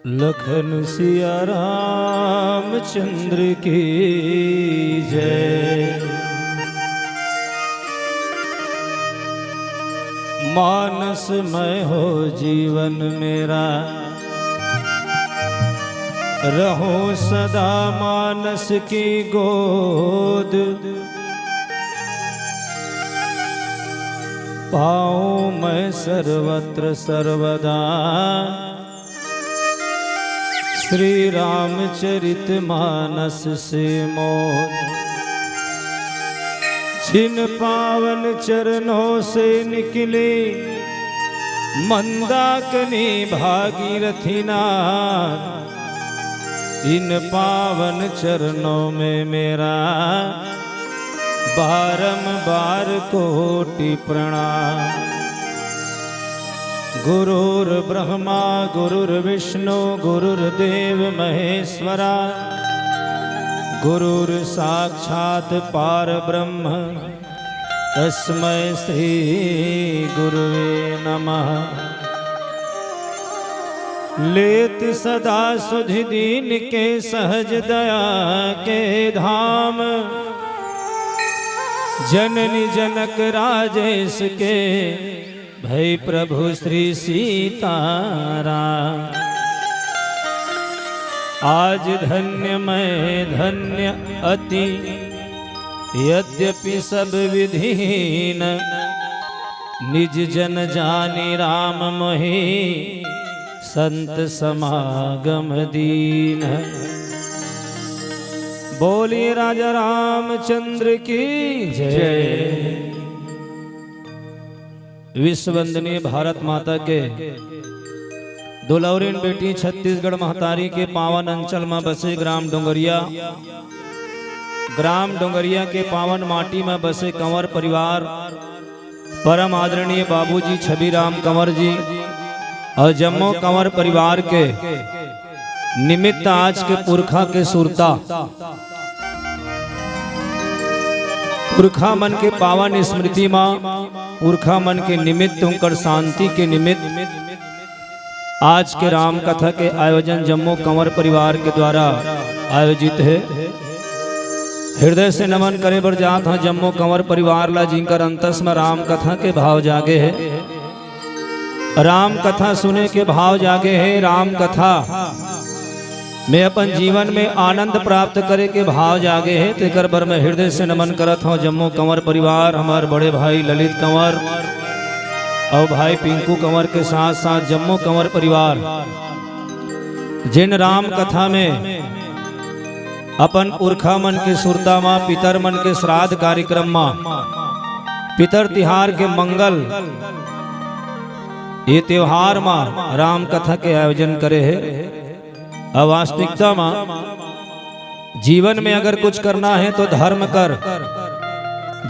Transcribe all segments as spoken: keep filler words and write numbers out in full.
लखन सिया रामचंद्र की जय। मानस मय हो जीवन मेरा, रहूं सदा मानस की गोद। पाऊं मैं सर्वत्र सर्वदा श्री रामचरित मानस से मोद। जिन पावन चरणों से निकली मंदाकिनी भागीरथी नाद, इन पावन चरणों में मेरा बारंबार कोटि प्रणाम। गुरुर्ब्रह्मा गुरुर्विष्णु गुरुर्देव महेश्वरा, गुरुर्साक्षात् परब्रह्म तस्मै श्री गुरुवे नमः। लेत सदा सुधि दीन के सहज दया के धाम, जननी जनक राजेश के भई प्रभु श्री सीताराम। आज धन्य मैं धन्य अति, यद्यपि सब विधि हीन, निज जन जानि राम मोहि संत समागम दीन। बोलिए राजा रामचंद्र की जय। विश्व वंदनीय भारत माता के दुलौरिन बेटी छत्तीसगढ़ महतारी के पावन अंचल म बसे ग्राम डोंगरिया, ग्राम डोंगरिया के पावन माटी म बसे कंवर परिवार, परम आदरणीय बाबूजी छबीराम कंवर जी अउ जम्मो कंवर परिवार के निमित्त आज के पुरखा के सुरता, पुरखा मन के पावन स्मृति म, पुरखा मन के निमित्त, उनकर शांति के निमित्त आज के राम कथा के आयोजन जम्मो कंवर परिवार के द्वारा आयोजित हे। हृदय से नमन करे बर जात हंव जम्मो कंवर परिवार ला, जिनकर अंतस म राम कथा के भाव जागे हे, राम कथा सुने के भाव जागे हे, राम कथा में अपन जीवन में आनंद प्राप्त करे के भाव जागे हे, तेकर बर मैं हृदय से नमन करत हंव जम्मो कंवर परिवार, हमर बड़े भाई ललित कंवर अउ भाई पिंकू कंवर के साथ साथ जम्मो कंवर परिवार, जिन राम कथा में अपन पुरखा मन के सुरता म, पितर मन के श्राद्ध कार्यक्रम म, पितर तिहार के मंगल, ये त्योहार म राम कथा के आयोजन करे हे। अउ वास्तविकता म जीवन में अगर कुछ करना हे तो धर्म कर,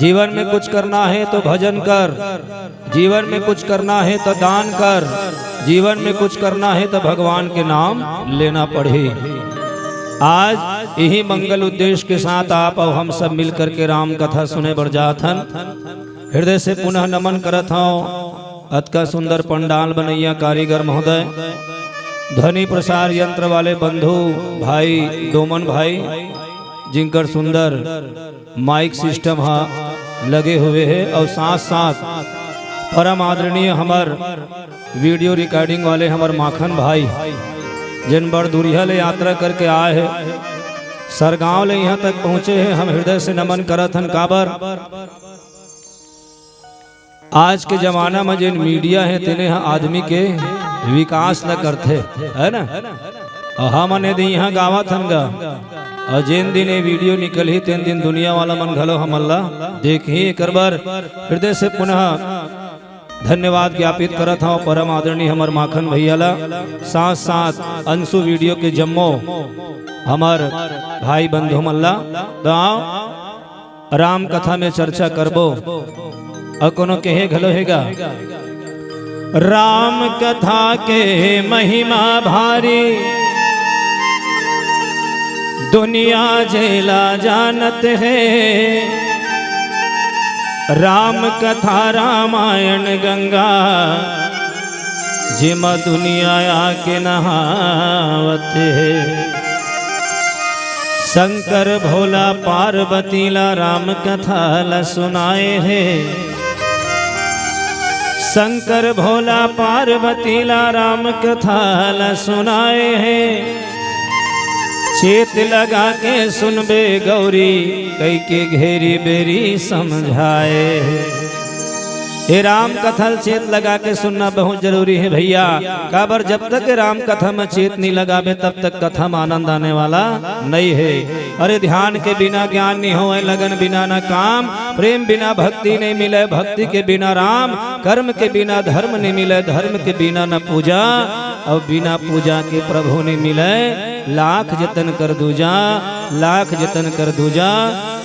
जीवन में कुछ करना हे तो भजन कर, जीवन में कुछ करना हे तो दान कर, जीवन में कुछ करना हे तो भगवान के नाम लेना पड़ही। आज इही मंगल उद्देश्य के साथ आप अउ हम सब मिल करके राम कथा सुने बर जात हन। हृदय से पुनः नमन करत हंव अतका सुंदर पंडाल बनइया कारीगर महोदय, ध्वनि प्रसार यंत्र वाले बंधु भाई डोमन भाई, जिनकर सुंदर माइक सिस्टम ह लगे हुए हे, अउ साथ साथ परम आदरणीय हमर वीडियो रिकॉर्डिंग वाले हमर माखन भाई, जिन बड़ दूरिहा ले यात्रा करके आए हे, सरगांव ले इहां तक पहुंचे हे। हम हृदय से नमन करत हन। काबर आज के जमाना म जेन मीडिया हे, तेने ह आदमी के विकास ल करथे, है ना? अउ हमन यदि इहां गावत हन गा, अउ जेन दिन ये वीडियो निकलही, तेन दिन दुनिया वाला मन घलो हमन ला देखही। एकर बर हृदय से पुनः धन्यवाद ज्ञापित करत हंव परम आदरणीय हमर माखन भैया ला, साथ साथ अंशु वीडियो के जम्मो हमर भाई बंधु मन ला। तो आओ, राम कथा में चर्चा करबो। अउ कोनो कहे घलो हे गा, राम कथा के महिमा भारी, दुनिया जेला जानत हे। राम कथा रामायण गंगा, जेमा दुनिया आके नहावत हे। शंकर भोला पार्वती ला राम कथा ला सुनाए हे। शंकर भोला पार्वती ला राम कथा ला सुनाए हे। चेत लगा के सुनबे गौरी, कई के घेरी बेरी समझाए हे। ए राम कथा ल चेत लगा के सुनना बहुत जरूरी हे भैया। काबर, जब तक ए राम कथा म चेत नइ लगाबे, तब तक कथा म आनंद आने वाला नइ हे। अरे, ध्यान के बिना ज्ञान नइ होवय, लगन बिना न काम, प्रेम बिना भक्ति नइ मिलय, भक्ति के बिना राम, कर्म के बिना धर्म नइ मिलय, धर्म के बिना न पूजा, अउ बिना पूजा के प्रभु नइ मिलय। लाख जतन कर दूजा, लाख जतन कर दूजा।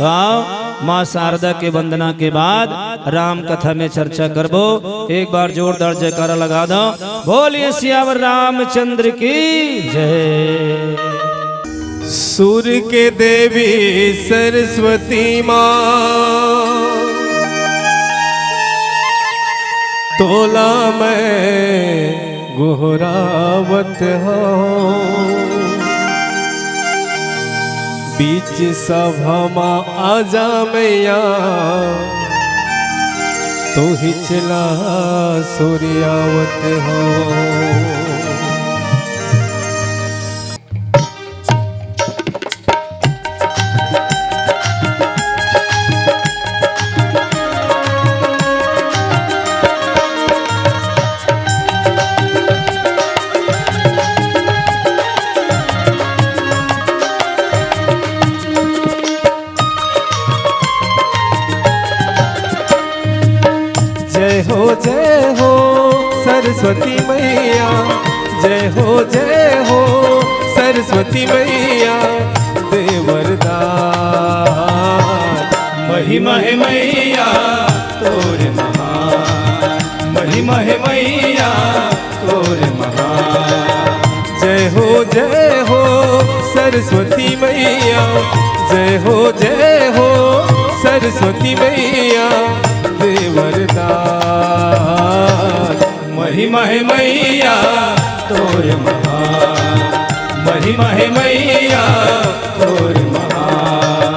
आओ, माँ शारदा के वंदना के बाद राम कथा में चर्चा करबो। एक बार जोरदार जयकारा लगा दो। बोलिए सियावर रामचंद्र की जय। सुर के देवी सरस्वती माँ, तोला मैं गोहरावत हौं। बीच सभा मा आजा मैया, तोहिच ला सुरियावत हौं। जय हो, जय हो सरस्वती मैया, जय हो, जय हो सरस्वती मैया, दे वरदान। महिमा हे मैया तोर महान, महिमा हे मैया तोर महान। जय हो, जय हो सरस्वती मैया, जय हो, जय हो सरस्वती मैया, दे वरदान। महिमा हे मैया तोर महान, महिमा हे मैया तोर महान।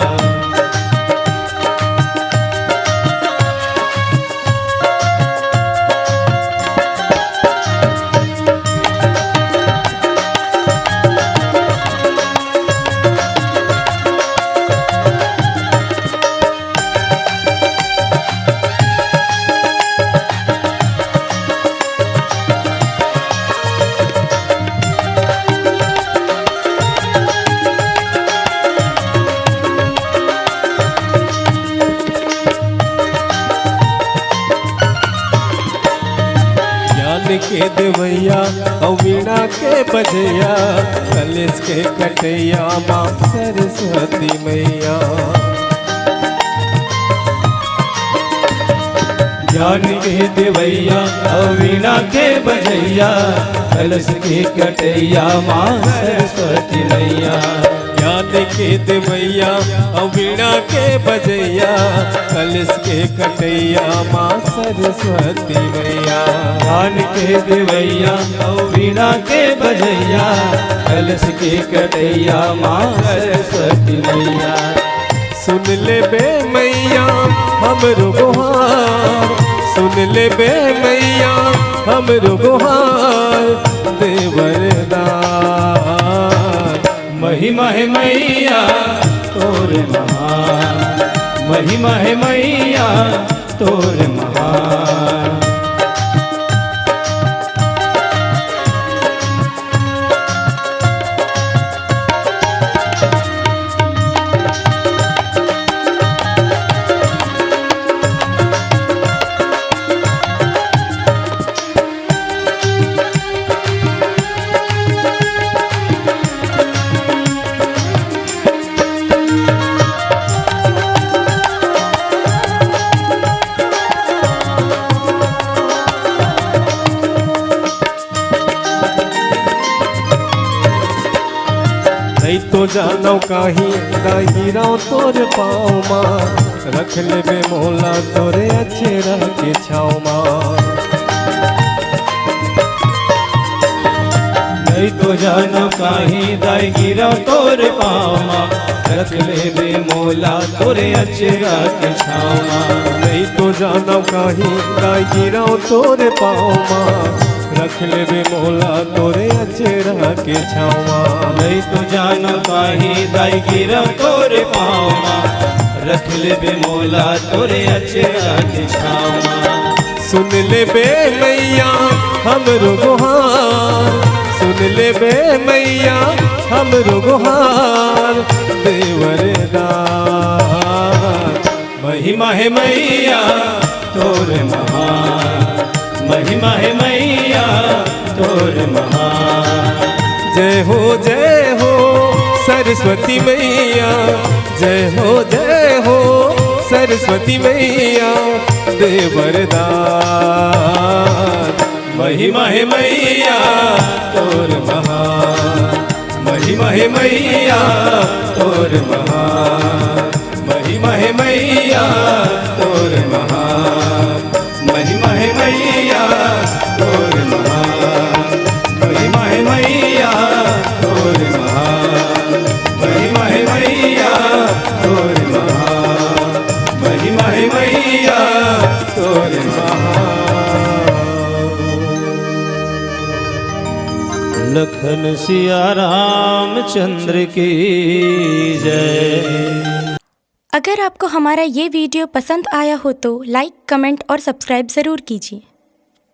ज्ञान के देवैया अउ वीणा के बजैया, कलेश के कटैया माँ सरस्वती मैया। ज्ञान के देवैया अउ वीणा के बजैया, कलेश के कटैया माँ सरस्वती मैया। ज्ञान के देवैया अउ वीणा के बजैया, कलेश के कटैया माँ सरस्वती मैया। ज्ञान के देवैया अउ वीणा के बजैया, कलेश के कटैया माँ सरस्वती मैया। सुन लेबे मैया हमरो गोहार, सुन लेबे मैया हमरो गोहार, दे वरदान। महिमा हे मैया तोर महान, महिमा हे मैया तोर महान। नइ तो जानव काहीं, दाई गिरव तोर पाँव मा, रख लेबे मोला तोरे अचेरा के छाँव मा। जानो काहीं दाई गिरव तोरे पाँव मा, रख लेबे मोला तोरे अचरा के छाँव मा। नहीं तो जानो काहीं दाई गिरव तोरे पाँव मा, रख लेबे मोला तोरे अचरा के छाँव मा। नहीं तो जानो काहीं दाई गिरव तोरे पाँव मा, रख लेबे मोला तोरे अचरा के छाँव मा। सुन लेबे मैया हमरो गोहार, सुन लेबे मैया हमरो गोहार, दे वरदान। महिमा हे मैया तोर महान, महिमा हे मैया तोर महान। जय हो, जय हो सरस्वती मैया, जय हो, जय हो सरस्वती मैया, दे वरदान। महिमा हे मैया तोर महान, महिमा हे मैया तोर महान, महिमा हे मैया तोर महान, महिमा हे मैया तोर महान, महिमा हे मैया तोर महान, महिमा हे मैया तोर महान, महिमा हे मैया तोर महान। लखन सिया रामचंद्र की जय। अगर आपको हमारा ये वीडियो पसंद आया हो तो लाइक, कमेंट और सब्सक्राइब ज़रूर कीजिए।